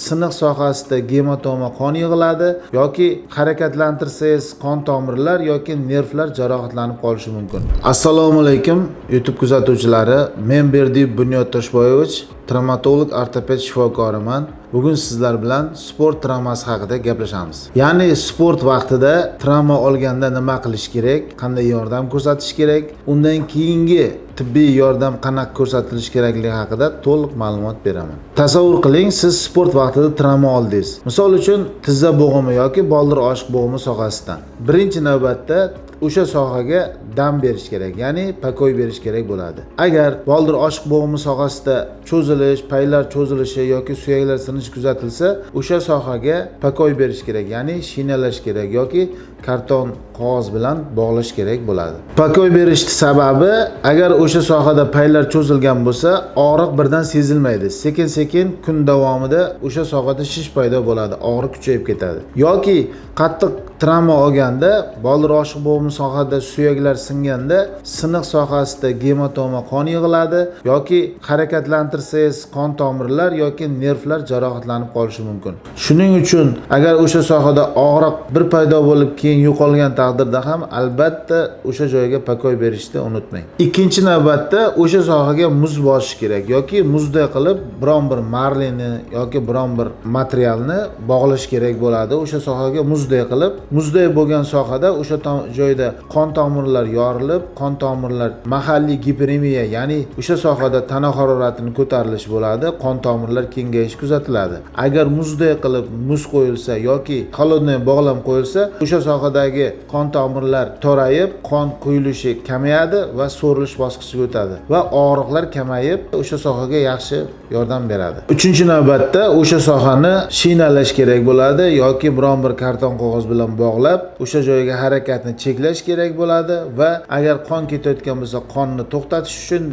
Siniq sohasida gematoma, qon yig'iladi yoki harakatlantirsangiz, qon tomirlar yoki nervlar jarohatlanib qolishi mumkin. Assalomu alaykum, YouTube kuzatuvchilari. Men Berdiyev Bunyod Toshboyevich, travmatolog ortoped shifokoriman. Bugun sizlar bilan sport travmasi haqida gaplashamiz. Ya'ni sport vaqtida travma olganda nima qilish kerak, qanday yordam ko'rsatish kerak, undan keyingi tibbiy yordam qanaqa ko'rsatilishi kerakligi haqida to'liq ma'lumot beraman. Tasavvur qiling, siz sport vaqtida travma oldingiz. Misol uchun, tizza bo'g'imi yoki boldir oshiq bo'g'imi sohasidan. Birinchi navbatda o'sha sohaga dam berish kerak, ya'ni покой berish kerak bo'ladi. Agar boldir oshiq bo'g'imi sohasida cho'zilish, paylar cho'zilishi yoki suyaklar sinishi kuzatilsa, o'sha sohaga покой berish kerak, ya'ni shinalash kerak yoki karton qog'oz bilan bog'lash kerak bo'ladi. Покой berishni sababi, agar o'sha sohada paylar cho'zilgan bo'lsa, og'riq birdan sezilmaydi. Sekin sekin kun davomida o'sha sohada shish paydo bo'ladi, og'riq kuchayib ketadi. Yoki qattiq travma olganda, boldir oshiq bo'g'imi sohada suyaklar singanda, siniq sohasida gematoma, qon yig'iladi yoki harakatlantirsangiz, qon tomirlar yoki nervlar jarohatlanib qolishi mumkin. Shuning uchun agar o'sha sohada og'riq bir paydo bo'lib, keyin yo'qolgan taqdirda ham, albatta o'sha joyga покой berishni unutmang. Ikkinchi navbatda o'sha sohaga muz bosish kerak yoki muzday qilib biron bir marlini yoki biron bir materialni bog'lash kerak bo'ladi. O'sha sohaga muzday qilib, muzday bo'lgan sohada o'sha joyda qon tomirlar yorilib, qon tomirlar mahalliy giperemiya, ya'ni o'sha sohada tana haroratini ko'tarilishi bo'ladi, qon tomirlar kengayishi kuzatiladi. Agar muzday qilib muz qo'yilsa yoki холодный bog'lam qo'yilsa, o'sha sohadagi qon tomirlar torayib, qon quyilishi kamayadi va so'rilish bosqichiga o'tadi va og'riqlar kamayib, o'sha sohaga yaxshi yordam beradi. Uchinchi navbatda o'sha sohani shinalash kerak bo'ladi yoki biron bir karton qog'oz bilan bog'lab, o'sha joyga harakatni cheklash kerak bo'ladi va agar qon ketayotgan bo'lsa, qonni to'xtatish uchun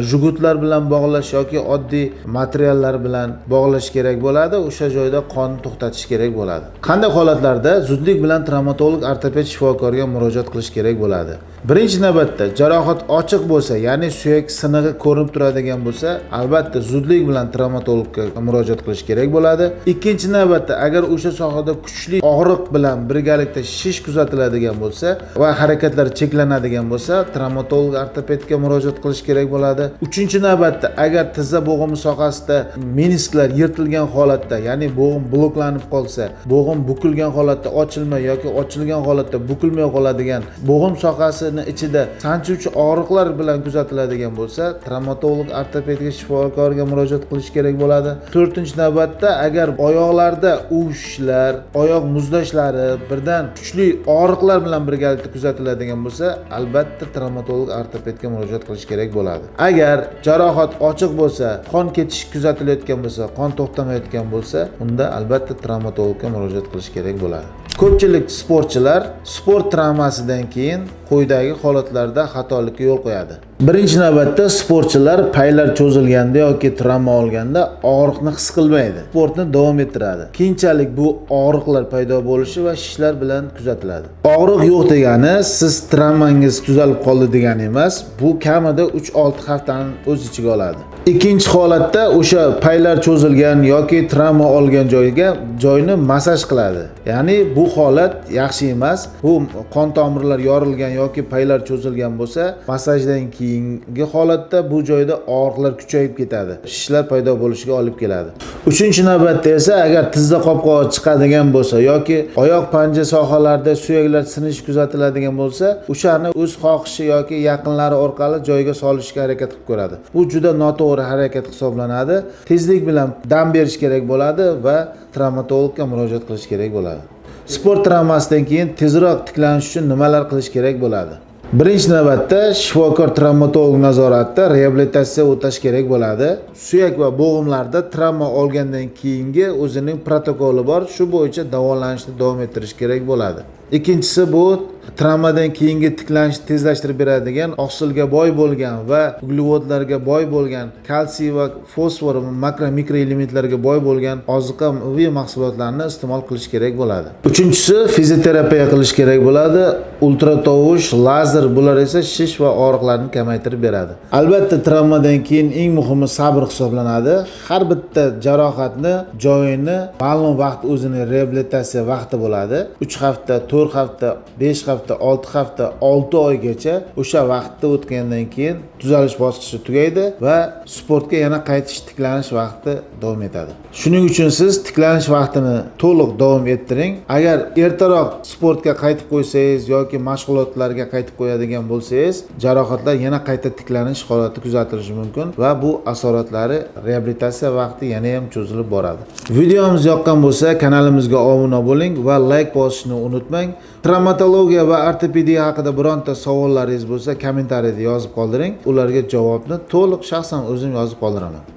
jgutlar bilan bog'lash yoki oddiy materiallar bilan bog'lash kerak bo'ladi. O'sha joyda qonni to'xtatish kerak bo'ladi. Qanday holatlarda zudlik bilan travmatolog ortoped shifokorga murojaat qilish kerak bo'ladi? Birinchi navbatda jarohat ochiq bo'lsa, ya'ni suyak sinig'i ko'rinib turadigan bo'lsa, albatta zudlik bilan travmatologga murojaat qilish kerak bo'ladi. Ikkinchi navbatda agar o'sha sohada kuchli og'riq bilan birgalikda shish kuzatiladigan bo'lsa va harakatlar cheklanadigan bo'lsa, travmatolog ortopedga murojaat qilish kerak bo'ladi. Uchinchi navbatda agar tizza bo'g'imi sohasida menisklar yirtilgan holatda, ya'ni bo'g'im bloklanib qolsa, bo'g'im bukilgan holatda ochilmay yoki ochilgan holatda bukilmay qoladigan, bo'g'im sohasini ichida sanchuvchi og'riqlar bilan kuzatiladigan bo'lsa, travmatolog ortopedga shifokorga murojaat qilish kerak bo'ladi. To'rtinchi navbatda agar oyoqlarda uvishlar, oyoq muzlashlari birdan kuchli og'riqlar bilan birgalikda kuzatiladigan bo'lsa, albatta travmatolog ortopedga murojaat qilish kerak bo'ladi. Agar jarohat ochiq bo'lsa, qon ketish kuzatilayotgan bo'lsa, qon to'xtamayotgan bo'lsa, unda albatta travmatologga murojaat qilish kerak bo'ladi. Ko'pchilik sportchilar sport travmasidan keyin quyidagi holatlarda xatolikka yo'l qo'yadi. Birinchi navbatda sportchilar paylar cho'zilganda yoki travma olganda og'riqni his qilmaydi, sportni davom ettiradi. Keyinchalik bu og'riqlar paydo bo'lishi va shishlar bilan kuzatiladi. Og'riq yo'q degani siz travmangiz tuzalib qoldi degani emas. Bu kamida 3-6 haftani o'z ichiga oladi. Ikkinchi holatda o'sha paylar cho'zilgan yoki travma olgan joyni massaj qiladi. Ya'ni bu holat yaxshi emas. Bu qon tomirlar yorilgan yoki paylar cho'zilgan bo'lsa, massajdan keyingi holatda bu joyda og'riqlar kuchayib ketadi, shishlar paydo bo'lishiga olib keladi. Uchinchi navbatda esa agar tizza qopqog'i chiqadigan bo'lsa yoki oyoq panja sohalarida suyaklar sinishi kuzatiladigan bo'lsa, o'shani o'z xohishi yoki yaqinlari orqali joyga solishga harakat qilib ko'radi. Bu juda noto'g'ri harakat hisoblanadi. Tezlik bilan dam berish kerak bo'ladi va travmatologga murojaat qilish kerak bo'ladi. Sport travmasidan keyin tezroq tiklanish uchun nimalar qilish kerak bo'ladi? Birinchi navbatda shifokor travmatolog nazoratida reabilitatsiya o'tash kerak bo'ladi. Suyak va bo'g'imlarda travma olgandan keyingi o'zining protokoli bor, shu bo'yicha davolanishni davom ettirish kerak bo'ladi. Ikkinchisi, bu Travmadan keyingi tiklanishni tezlashtirib beradigan, oqsilga boy bo'lgan va uglevodlarga boy bo'lgan, kalsiy va fosfor, makro mikroelementlarga boy bo'lgan oziqaviy mahsulotlarni iste'mol qilish kerak bo'ladi. Uchinchisi, fizioterapiya qilish kerak bo'ladi. Ultratovush, lazer, bular esa shish va og'riqlarni kamaytirib beradi. Albatta, travmadan keyin eng muhimi sabr hisoblanadi. Har bitta jarohatni joyini ma'lum vaqt, o'zini reabilitatsiya vaqti bo'ladi. 3 hafta, 4 hafta, 5 hafta, 6 hafta, 6 oygacha. O'sha vaqtni o'tgandan keyin tuzalish bosqichi tugaydi va sportga yana qaytish, tiklanish vaqti davom etadi. Shuning uchun siz tiklanish vaqtini to'liq davom ettiring. Agar ertaroq sportga qaytib qo'ysangiz yoki mashg'ulotlarga qaytib qo'yadigan bo'lsangiz, jarohatlar yana qayta tiklanish holati kuzatilishi mumkin va bu asoratlari, reabilitatsiya vaqti yana ham cho'zilib boradi. Videomiz yoqqan bo'lsa, kanalimizga obuna bo'ling va layk bosishni unutmang. Travmatologiya va ortopediya haqida bironta savollaringiz bo'lsa, kommentariyada yozib qoldiring. Ularga javobni to'liq shaxsan o'zim yozib qoldiraman.